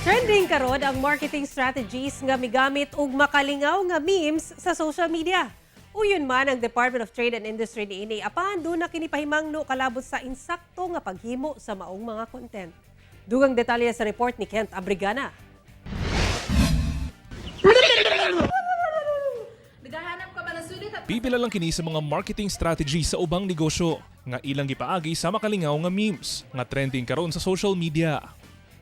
Trending karon ang marketing strategies nga migamit og makalingaw nga memes sa social media. Uyon man ang Department of Trade and Industry niini, apan duna kini pahimangno kalabot sa insakto nga paghimo sa maong mga content. Dugang detalye sa report ni Kent Abrigana. Naghahanap ka ba ng sulit at Pipila lang kini sa mga marketing strategy sa ubang negosyo nga ilang gipaagi sa makalingaw nga memes nga trending karon sa social media.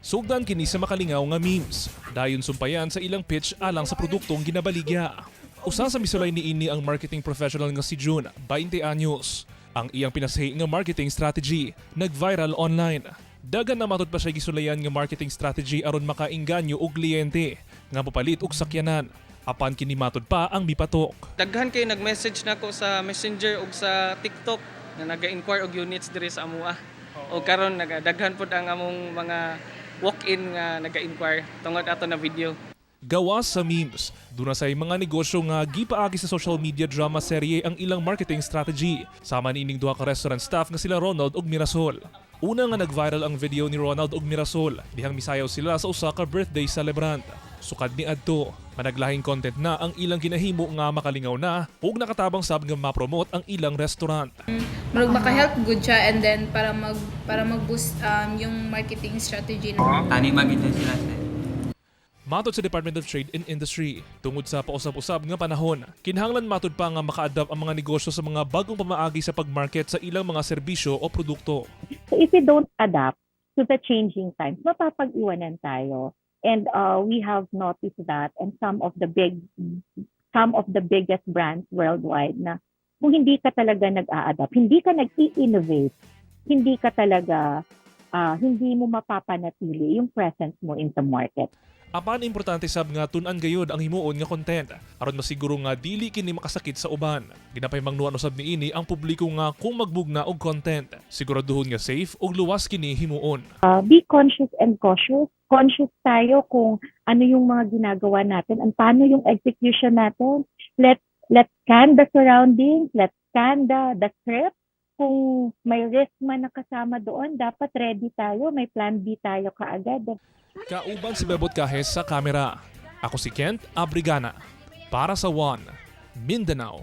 Sugdan kini sa makalingaw nga memes, dayon sumpayan sa ilang pitch alang sa produktong ginabaligya. Usa sa misulay niini ang marketing professional nga si June, 20 anyos. Ang iyang pinasahi nga marketing strategy nag-viral online. Dagan na matud pa siya gisulayan nga marketing strategy aron makainganyo og kliyente nga mopalit og sakyanan. Apan kini matud pa ang mipatok. Daghan kay nag-message nako sa Messenger ug sa TikTok na naga-inquire og units diri sa amoa. O karon nagadaghan pud ang among mga walk-in nga naga-inquire tungod ato na video. Gawas sa memes, duna say mga negosyo nga gipaagi sa social media drama serye ang ilang marketing strategy. Sama niining duha ka restaurant staff nga sila Ronald ug Mirasol. Una nga nag-viral ang video ni Ronald ug Mirasol dihang misayaw sila sa usa ka birthday celebrant. Sukad ni adto, managlahing content na ang ilang ginahimo nga makalingaw na ug nakatabang sab nga ma-promote ang ilang restaurant. Murag maka-help good siya and then para mag-boost yung marketing strategy na. Tani magid na sila, sir. Matod sa Department of Trade and Industry, tungod sa pausab-usab nga panahon, kinahanglan matud pa nga maka-adapt ang mga negosyo sa mga bagong pamaagi sa pagmarket sa ilang mga serbisyo o produkto. So if we don't adapt to the changing times, mapapag-iwanan tayo. And we have noticed that and some of the biggest brands worldwide na kung hindi ka talaga nag-a-adapt, hindi ka nag-i-innovate, hindi ka talaga, hindi mo mapapanatili yung presence mo in the market. Apan importante sab nga tun-an gayud ang himuon nga content aron masiguro nga dili kini makasakit sa uban. Ginapahimangnuan usab niini ang publiko nga kung magbugna og content, siguraduhon nga safe ug luwas kini himuon. Be conscious and cautious. Conscious tayo kung ano yung mga ginagawa natin and paano yung execution natin. Let's scan the surroundings, let's scan the script. Kung may risk man na kasama doon, dapat ready tayo, may plan B tayo kaagad. Kauban si Bebot Cajes sa kamera. Ako si Kent Abrigana. Para sa One, Mindanao.